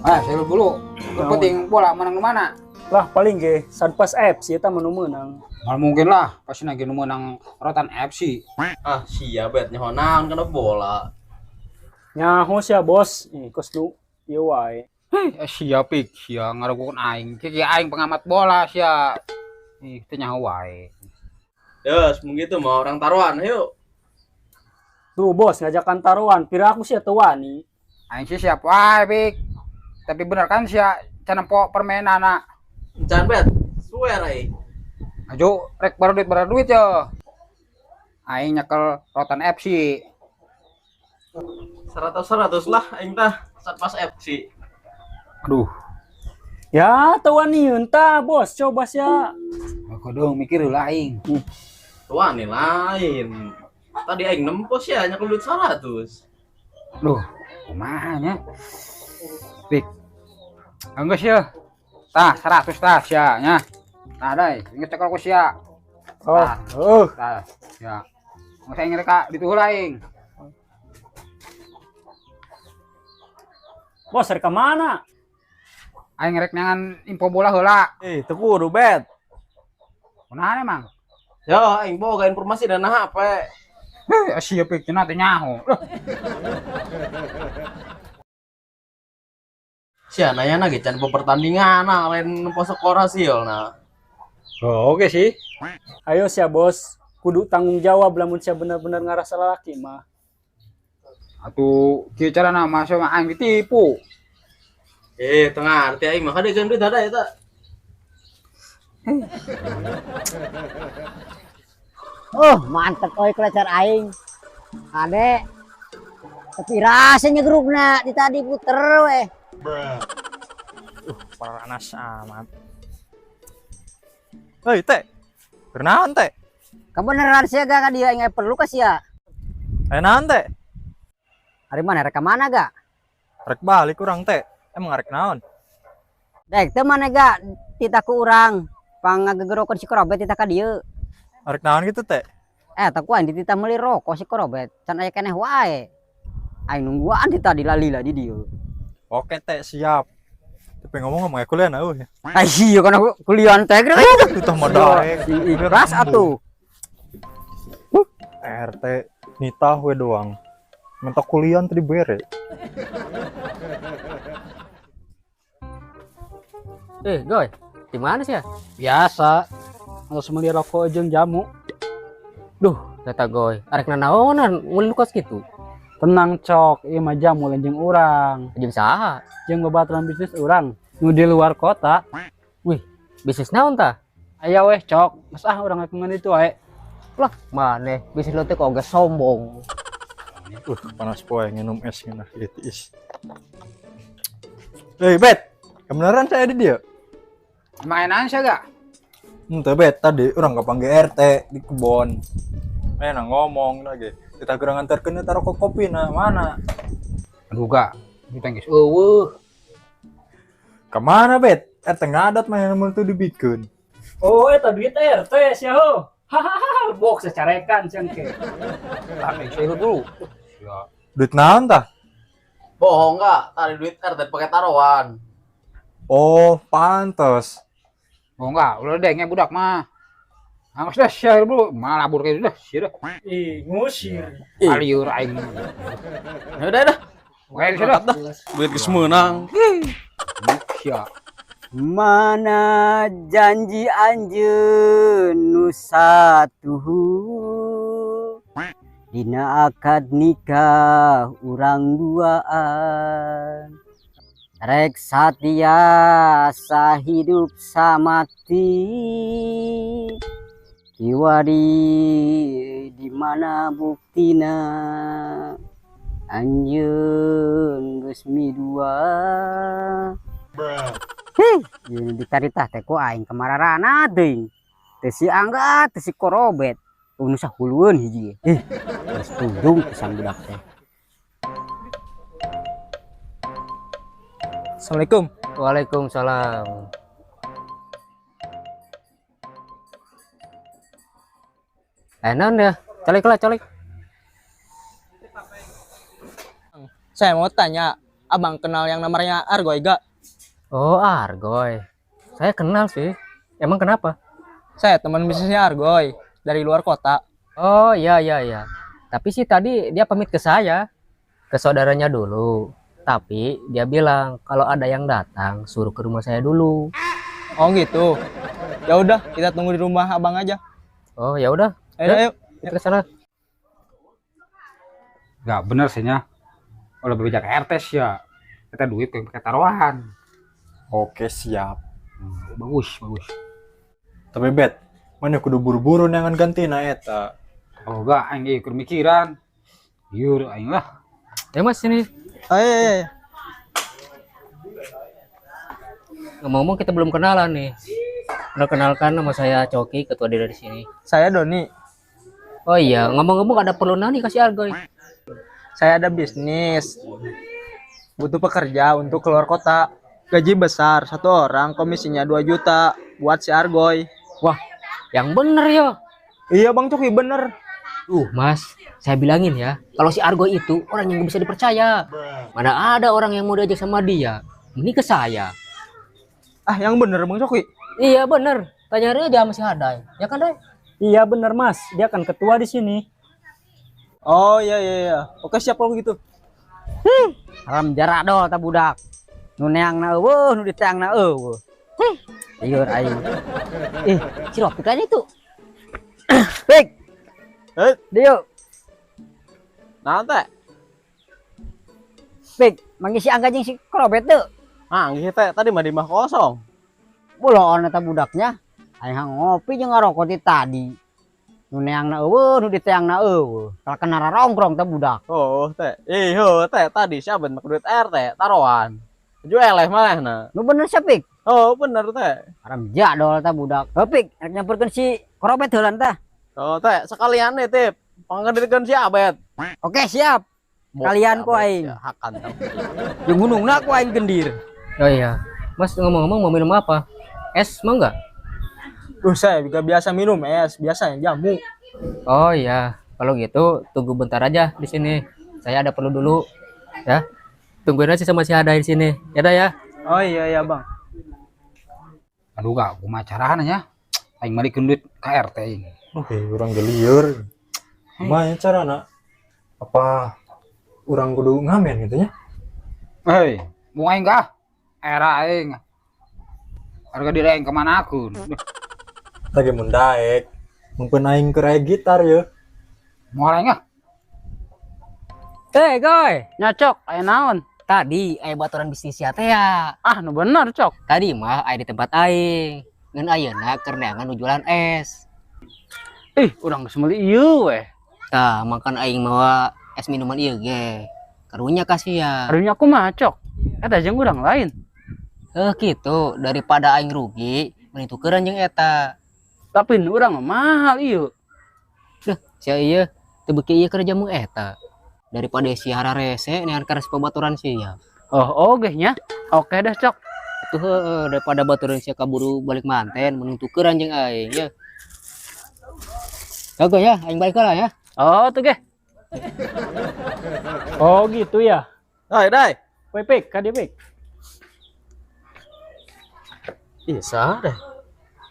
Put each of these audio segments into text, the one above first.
Ah, saya dulu. Penting bola menang di mana? Lah paling ge Sanpas FC eta mah nu meunang. Mal mungkin lah, pasti lagi nu menang Rotan FC. Ah, sia Bet nyaho naon kana bola. Nyaho sia bos, ih kos nu ieu wae. Hei, sia pik, sia ngarugukeun aing. Kieu aing pengamat bola sia. Ih, teu nyaho wae. Yes, begitu mah orang taruhan, ayo. Tuh bos ngajakan taruhan, pira aku sia teu wani. Aing sih siap wae, pik. Tapi bener kan sia can nempo permenana. Can Bet, swear aing. Ajo rek baru duit yo. Aing nyekel Rotan FC. 100 lah aing tah Satpas FC. Aduh. Ya teu wani tah bos, coba sia. Kudu mikir heula aing. Teu wani lain. Tadi aing nempo sia nyekel duit 100. Duh, kumaha nya? Pik. Enggeus ya. Tah 100 tah sia nya. Tah dai, geus cekel ku sia. Oh, heuh. Tah, sia. Geus aing rek ka ditu heula aing. Bos rek ka mana? Aing rek neangan info bola heula. Eh, teu kudu Bet. Kunaon emang? Yo, aing boga informasi dana HP. Heh, sia pik cenah teh nyaho. Sia nanya ge can pertandingan nah lain nempo skor hasil nah. Oh, oke sih. Ayo sia bos, kudu tanggung jawab lamun sia bener-bener ngarasa lalaki mah. Atuh kieu carana mah sia mah aing ditipu. Eh, teu ngarti aing mah kadegeun duit ada eta. Oh, mantep euy kelecer aing. Ade. Tapi rasanya grupna di tadi puter weh. Panas amat. Hei, Teh. Kunaon, Teh? Kebeneran sia ga ka dieu aing perlu ka sia. Aya naon, Teh? Ari mana rek ka mana ga? Rek balik urang, Teh. Emang rek naon? Dek teu mana ga titah ku urang pangagegerokeun si Korobet titah ka dieu. Rek naon gitu, Teh? Eh, tak ku aing dititah meuli rokok si Korobet. Can aya keneh wae. Aing nungguan titah dilalila di dieu. Oke, Teh, siap. Tapi ngomong-ngomong kuliah euy. Ah iya kana kuliah teh geura. Itu mah daek. Ikhlas atuh. RT nitah we doang. Mentok kuliah tadi bere. Eh, Goy, di mana sih ya? Biasa. Harus meuli rokok jeung jamu. Duh, kata Goy, arek nanaonan meuli kos kitu. Tenang cok, ieu mah jamu lain jeung urang. Jeung saha? Jeung babaturan bisnis urang nu di luar kota. Wih, bisnis naon tah? Aya weh cok, geus ah urang rek ngeun itu wae. Lah, maneh bisnis lo teh kok geus sombong. Panas poe nginum es ngeunah ieu is. Hei, Bet. Kebenaran saya di dia. Mainan sia ga? Henteu Bet, tadi urang kapanggih RT di kebon. Mana ngomong lagi. Kita kurang antarkeun eta rokok kopi nah mana? Aduh ga, kita geus eueuh. Ka mana Bet? RT ngadat mah mun teu dibikeun. Oh, eta duit RT sia heuh. Hahaha, box secarekan sia engke. Lah, saya dulu. Ya. Duit naon tah? Bohong enggak? Tadi duit RT pakai taruhan. Oh, pantes. Oh enggak, ulah denge budak mah. Angos dah sia dulu, malah labur kayak dah sia dah. Ih, ngusir. Aliur aing. Ya udah dah. Oke, sia dah. Duit geus meunang. Sia. Mana janji anjeun nu satuhu dina akad nikah urang duaan rek satia sahidup samati kiwari di mana buktina anjeun geus midua. Hih, ieu dicaritah teh ku aing kamararana teuing. Teu si Angga, teu si Korobet. Nu sahulueun hiji. Ih, geus tundung pisan budak teh. Assalamualaikum. Waalaikumsalam. Naon ya? Calik lah, calik. Saya mau tanya, Abang kenal yang namanya Argoy gak? Oh, Argoy. Saya kenal sih. Emang kenapa? Saya teman bisnisnya Argoy dari luar kota. Oh, iya iya iya. Tapi sih tadi dia pamit ke saya, ke saudaranya dulu. Tapi dia bilang kalau ada yang datang suruh ke rumah saya dulu. Oh gitu. Ya udah, kita tunggu di rumah abang aja. Oh, ya udah. Ayo, ayo. Kita ke sana. Gak bener sih nya. Kalau berbeda ke RT sih ya. Kita duit kayak taruhan. Oke, siap. Bagus, bagus. Tapi Bet, mana kudu buru-buru neangan gantina eta. Kalau gak aing ge keur mikiran. Liur aing lah. Ya Mas ini. Ayo, ayo, ayo. Ngomong-ngomong kita belum kenalan nih. Perkenalkan, nama saya Coki, ketua daerah di sini. Saya Doni. Oh iya, ngomong-ngomong ada perlu nani kasih Argoy. Saya ada bisnis. Butuh pekerja untuk keluar kota. Gaji besar, satu orang komisinya 2 juta buat si Argoy. Wah, yang bener ya. Iya Bang Coki, bener. Mas, saya bilangin ya, kalau si Argoy itu orang yang gak bisa dipercaya. Mana ada orang yang mau diajak sama dia. Mending ke saya. Ah, yang bener Bang Coki. Iya bener, tanya aja sama si Hadai. Ya kan, Dai? Iya bener Mas, dia kan ketua di sini. Oh iya iya iya. Oke siap kalau gitu. Haram jaradol ta budak. Nu neangna eueuh, nu diteangna eueuh. Lieur aing. Ih, si Rofik aja itu. Pik. Eh, Dieu. Naon teh? Pik, manggih si Angga jeung si Krobet teu. Manggih teh, tadi mah di mah kosong. Bolon eta budaknya. Aing ngopi jeung ngarokok ti tadi. Nu neangna eueuh, nu diteangna eueuh. Kalakan nararongkrong teh budak. Oh, teh. Ih, heuh, teh tadi siapa bentuk duit RT taruhan. Ju eleh manehna. Nu bener sia, Pik? Oh, bener teh. Haram jadol teh budak. Heuh, Pik, rek nyamperkeun si Krobet heulan tah. Oh, teh sekalian nih tip. Panggedirkeun si Abed. Oke, siap. Kalian ku aing. Hakan tau. Jeung gunungna ku aing gendir. Oh iya. Mas ngomong-ngomong mau minum apa? Es mau nggak? Duh, saya juga biasa minum es, biasanya jamu. Oh iya, kalau gitu tunggu bentar aja di sini. Saya ada perlu dulu, ya. Tungguin aja sama si Hadai di sini. Ya dah ya. Oh iya iya Bang. Aduh gak, kumaha carana nya? Aing malikeun duit ka RT aing. Urang gelieur. Kumaha carana? Apa urang kudu ngamen gitu nya? Hei, mau aing kah? Era aing. Harga diri aing kemana aku? Lagi mun daek. Mungkin aing keur aya gitar ye. Mau aing ah? Eh, Goy. Nyacok, aya naon? Tadi aya baturan bisnis sia teh ya. Ah, nu bener, Cok. Tadi mah aya di tempat aing. Ngan ayeuna keur neangan nu jualan es. Ih, urang geus meuli ieu weh. Tah, makan aing mawa es minuman ieu ge. Karunya kasih ya. Karunya kumaha, Cok? Eta jeung urang lain. Heuh gitu, daripada aing rugi, mending tukeran jeung eta. Tapi nu urang mah mahal ieu. Duh, sia ieu teu beuki ieu keur jamu eta. Daripada si hararese neangan ka pabaturan sia. Oh, oge nya. Oke deh, Cok. Tuh heueuh, daripada baturan sia kaburu balik manten, mending tukeran jeung aing ya. Oke ya, aing balik lah ya. Oh, tuh ge. Oh gitu ya. Dai, dai. Woi, Pik, ka dieu, Pik. Ih, sah deh.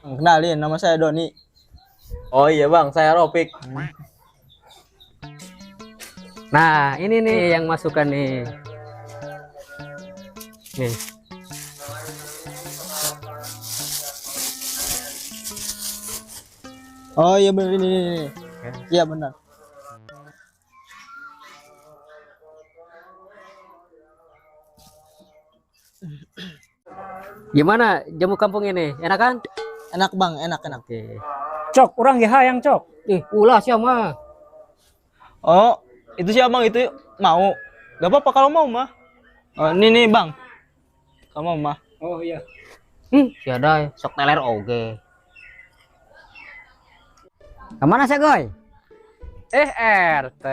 Kenalin, nama saya Doni. Oh iya Bang, saya Rofik. Nah, ini nih yang masukan nih. Nih. Oh iya benar ini, ini. Iya benar. Gimana jamu kampung ini? Enak kan? Enak Bang, enak enak. Oke. Cok, urang ge hayang, Cok. Ih, ulah sia mah. Oh, itu sih abang itu mau. Gak apa-apa kalau mau mah. Oh, ini nih Bang. Kamu mau mah. Oh iya. Sia dai, sok teler oge. Kemana sih, Goy? Eh, RT.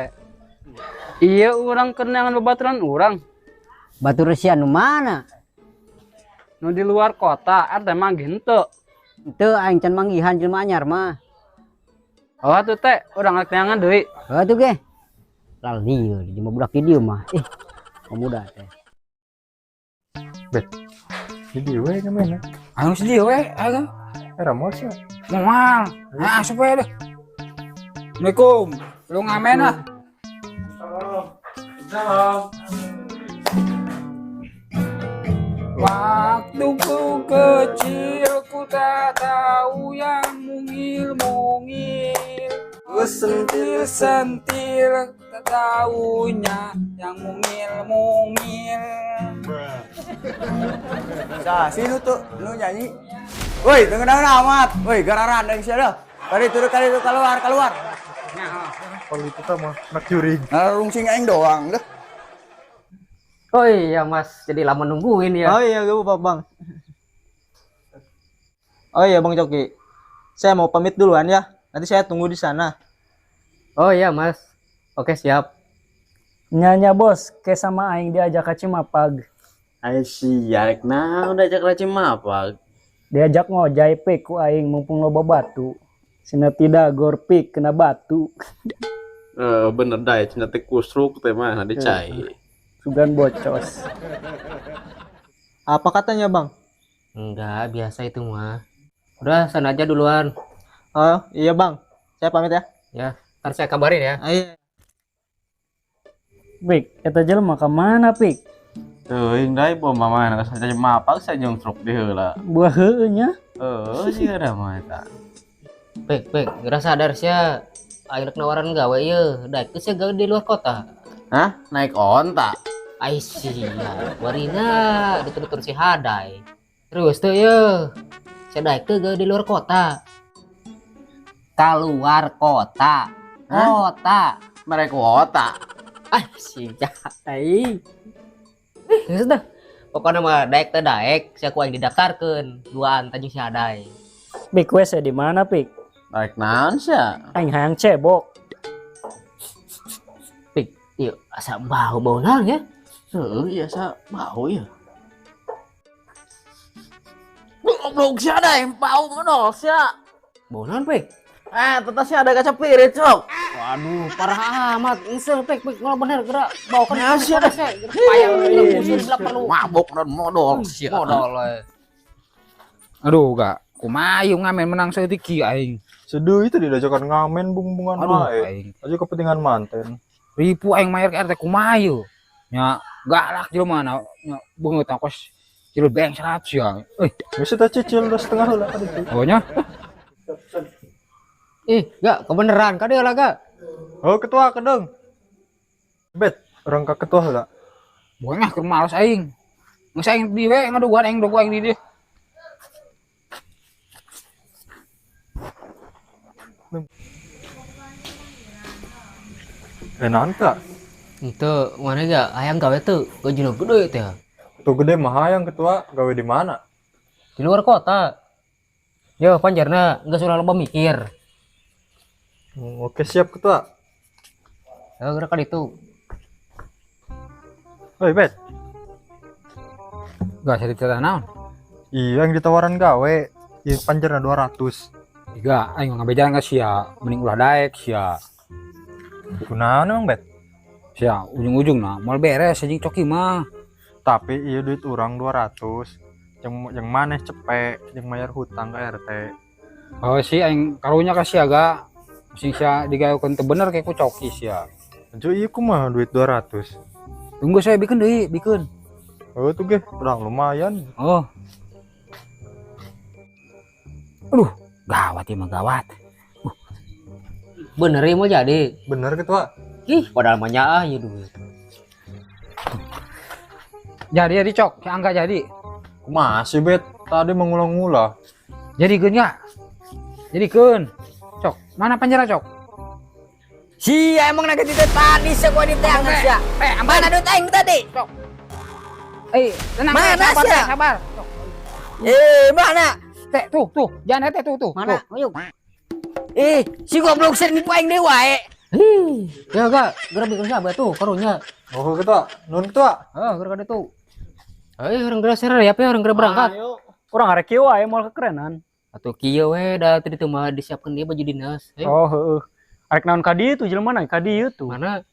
Iya urang keur neangan babaturan urang. Batur sia nu mana? Nu di luar kota, RT manggih henteu. Henteu aing can manggihan jelema anyar mah. Oh atuh teh, urang rek neangan deui. Heuh atuh ge. Lali jelema budak di dieu mah. Ih, pemuda teh. Bet. Jadi we ngamen. Anu sedih we, ayo. Era moal sih. Moal. Ah, asup we deh. Assalamualaikum. Lu ngamen ah. Salam. Waktu ku kecil ku tak tahu yang mungil-mungil. Ku sentil-sentil tak tahunya yang mungil-mungil. Nah, sini tuh lu nyanyi. Woi, dengar amat. Woi, gararan dari sini. Kali itu keluar, keluar. Kalau itu mah nak juring. Nah, rungsing aing doang deh. Oh iya Mas, jadi lama nungguin ya. Oh iya, gak apa-apa Bang. Oh iya Bang Coki, saya mau pamit duluan ya. Nanti saya tunggu di sana. Oh iya Mas, oke siap. Nyanya bos, kayak sama aing diajak ke Cimapag. Ayo siap, nah udah ajak ke Cimapag. Diajak ngojai pik ku aing mumpung loba batu. Sina tidak gorpik kena batu. Bener dah, cina teh kusruk teh mah nanti cai. Sugan bocos. Apa katanya Bang? Enggak, biasa itu mah. Udah, sana aja duluan. Oh, iya Bang. Saya pamit ya. Ya, ntar saya kabarin ya. Iya. Pik, eta jelema ka mana, Pik? Teuing deui bom mama asa jadi mapak saya nyungtruk di heula. Buah heueuh nya. Heueuh sih ada mah eta. Pik, pik, geura sadar sia aing rek nawaran gawe ieu, daek geus gawe di luar kota. Hah? Naik onta? Ai sia, warina ditutur si Hadai. Terus tuh ye, sia daek teu gawe di luar kota. Keluar kota. Hah? Kota. Mereka kota. Ah sia, ai. Geus dah. Pokoknya mah daek teu daek, sia ku aing didaftarkeun duaan tanjung si Hadai. Pik we sia di mana, Pik? Daek naon sia? Aing hayang cebok. Pik, ieu asa bau-bau naon ya? Heuh, iya asa bau ya. Goblok sia da bau modol sia. Bau naon, Pik? Teteh sia ada kaca pirit, Cok. Waduh, parah amat. Ngesel, Pik, Pik, ngolah bener gerak. Bau kan Ya, sia dah. Payah busur bila perlu. Mabok dan modol sia. Modol we. Aduh, gak. Kumaha ngamen menang saeutik kieu aing. Seduh itu didajakan ngamen bungbungan Aduh, wae. aing. Aja kepentingan manten. Ripu aing mayar ke RT kumaha ieu. Nya galak jelema na nya beungeut kos cil beng 100 ya. Eh, Geus teh cicil udah setengah heula tadi tuh. oh nya. Ih, gak kebeneran ka deui lah gak. Oh, ketua kedeng. Bet, orang ka ketua heula. Buang ah keur males aing. Geus aing di we ngaduguan aing dogu aing di dieu. Naon ka? Henteu, mana gak hayang gawe teu gajina gede teh. Tuh gede mah hayang ketua, gawe di mana? Di luar kota. Yo, panjarna geus ulah loba mikir. Oke siap ketua. Ya geura ka ditu. Oi, Bet. Gak cerita naon? Iya, yang ditawaran gawe, ieu panjarna 200. Tiga, aing ngabejaran ka sia, mending ulah daek sia. Kunaon emang, Bet? Sia, ujung-ujung nah, moal beres anjing coki mah. Tapi iya duit urang 200. Yang maneh cepek, yang bayar hutang ke RT. Oh si aing karunya ka sia ga. Sing sia digawekeun teu bener kayak ku coki sia. Anjo ieu kumaha duit 200? Tunggu saya bikin deui, bikin. Oh tuh ge, urang lumayan. Oh. Aduh, gawat ieu mah gawat. Bener ieu mah jadi. Bener ketua. Ih, padahal mah nyaah ieu duit. Jadi jadi cok, si Angga jadi. Kumaha sih, Bet? Tadi mengulang-ulang. Jadi keun ya? Jadi keun. Cok, mana penjara cok? Sia emang naga itu tadi sia gua diteangan sia. Mana duit aing tadi? Cok. Tenang, Mana sabar, sia? sabar. Cok. Mana? Teh, tuh, tuh, jangan teh tuh, tuh. Mana? Tuh. Ayo. Si goblok sering nipu aing deui wae. Hih, ya gak, geura bikin siapa tuh karunya. Oh, ketua, nun ketua. Heeh, geura ka ditu. Orang geura serer ya, orang geura berangkat. Ayo. Urang arek kieu wae moal kekerenan. Atuh kieu we da tadi teu mah disiapkeun dia baju dinas. Ayo. Oh, heueuh. Arek naon ka dieu tuh jelema na ka dieu tuh. Mana?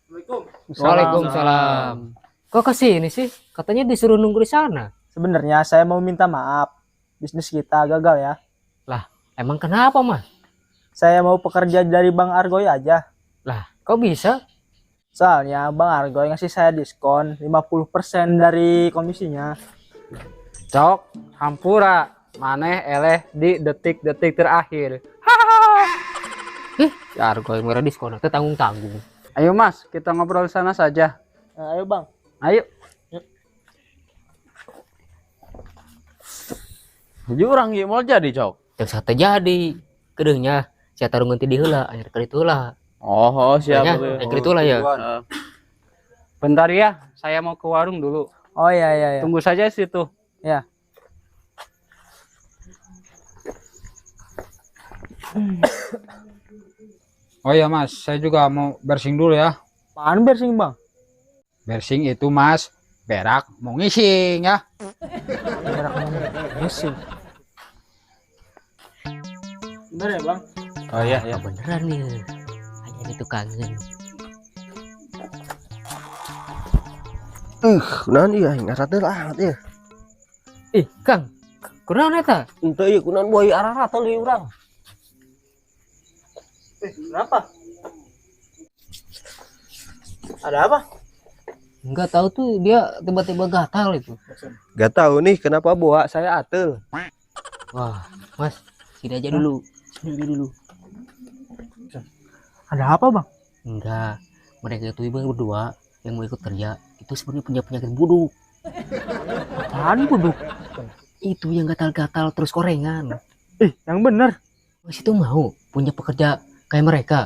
Assalamualaikum. Waalaikumsalam. Kok kesini sih? Katanya disuruh nunggu di sana. Sebenarnya saya mau minta maaf. Bisnis kita gagal ya. Lah, emang kenapa, Mas? Saya mau pekerja dari Bang Argoy aja. Lah, kok bisa? Soalnya Bang Argoy ngasih saya diskon 50% dari komisinya. Cok, hampura, maneh eleh di detik-detik terakhir. Ih, si Argoy merah diskon teh tanggung-tanggung. Ayo Mas, kita ngobrol sana saja. Nah, ayo Bang. Ayo. Jadi orang ieu moal jadi, Cok. Teu sate jadi. Kedeungnya sia tarung ngeunti di heula, anyar ka ditu heula. Oh, siap. Nya, anyar ka ditu heula ya. Heeh. Bentar ya, saya mau ke warung dulu. Oh iya iya iya. Tunggu saja situ. Ya. Oh iya Mas, saya juga mau bersing dulu ya. Apaan bersing, Bang? Bersing itu Mas, berak mau ngising ya. Berak mau ngising. Bener ya, Bang? Oh iya iya. Oh, beneran nih. Hanya itu kangen. Kunaon ieu aing ngarateul amat ieu. Ih, Kang. Kunaon eta? Henteu ieu kunaon boy ararateul ieu urang. Kenapa? Ada apa? Enggak tahu tuh dia tiba-tiba gatal itu. Gak tahu nih kenapa buah saya atel. Wah, Mas, sini aja dulu. Sini aja dulu. Ada apa, Bang? Enggak. Mereka itu ibu berdua yang mau ikut kerja itu sebenarnya punya penyakit buduk. Apaan buduk? Itu yang gatal-gatal terus korengan. Ih, yang bener. Mas itu mau punya pekerja kayak mereka?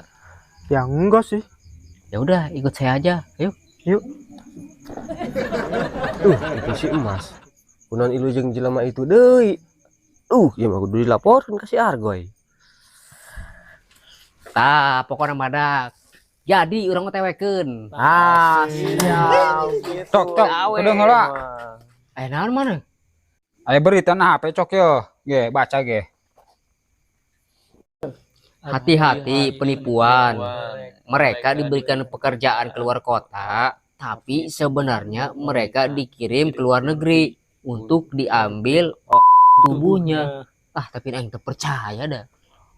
Ya enggak sih. Ya udah, ikut saya aja. Ayo. Yuk. Itu si emas. Kunaon ilu jeung jelema itu deui. Ieu mah kudu dilaporkeun ka si Argoy. Tah, pokoknya madak. Jadi urang mah tewekeun. Ah, siap. Cok, cok, kudu heula. Eh, naon mana? Aya berita na HP cok yo. Ge, baca ge. Hati-hati penipuan. Mereka diberikan pekerjaan keluar kota, tapi sebenarnya mereka dikirim ke luar negeri untuk diambil tubuhnya. Ah, tapi aing teu percaya dah.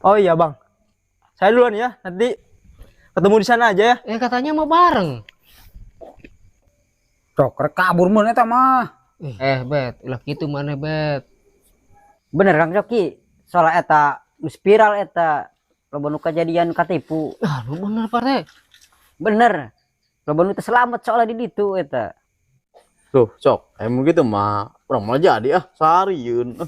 Oh iya, Bang. Saya duluan ya, nanti ketemu di sana aja ya. Katanya mau bareng. Cok, rek kabur mun eta mah. Bet, ulah kitu maneh, Bet. Bener Kang Coki, soal eta nu spiral eta loba nu kajadian katipu. Ah, nu bener Pak Teh. Bener. Loba nu teu selamat soalnya di ditu eta. Tuh, Cok, emang gitu mah urang mah jadi ah sarieun.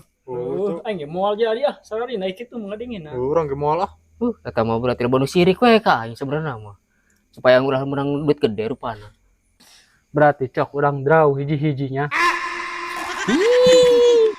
Aing ge moal jadi ah, sari naik itu ngadingin. Urang ge moal ah. Eta mah berarti loba nu sirik we ka aing sebenarnya mah. Supaya ulah menang duit gede rupana. Berarti Cok urang draw hiji-hijinya. Ih.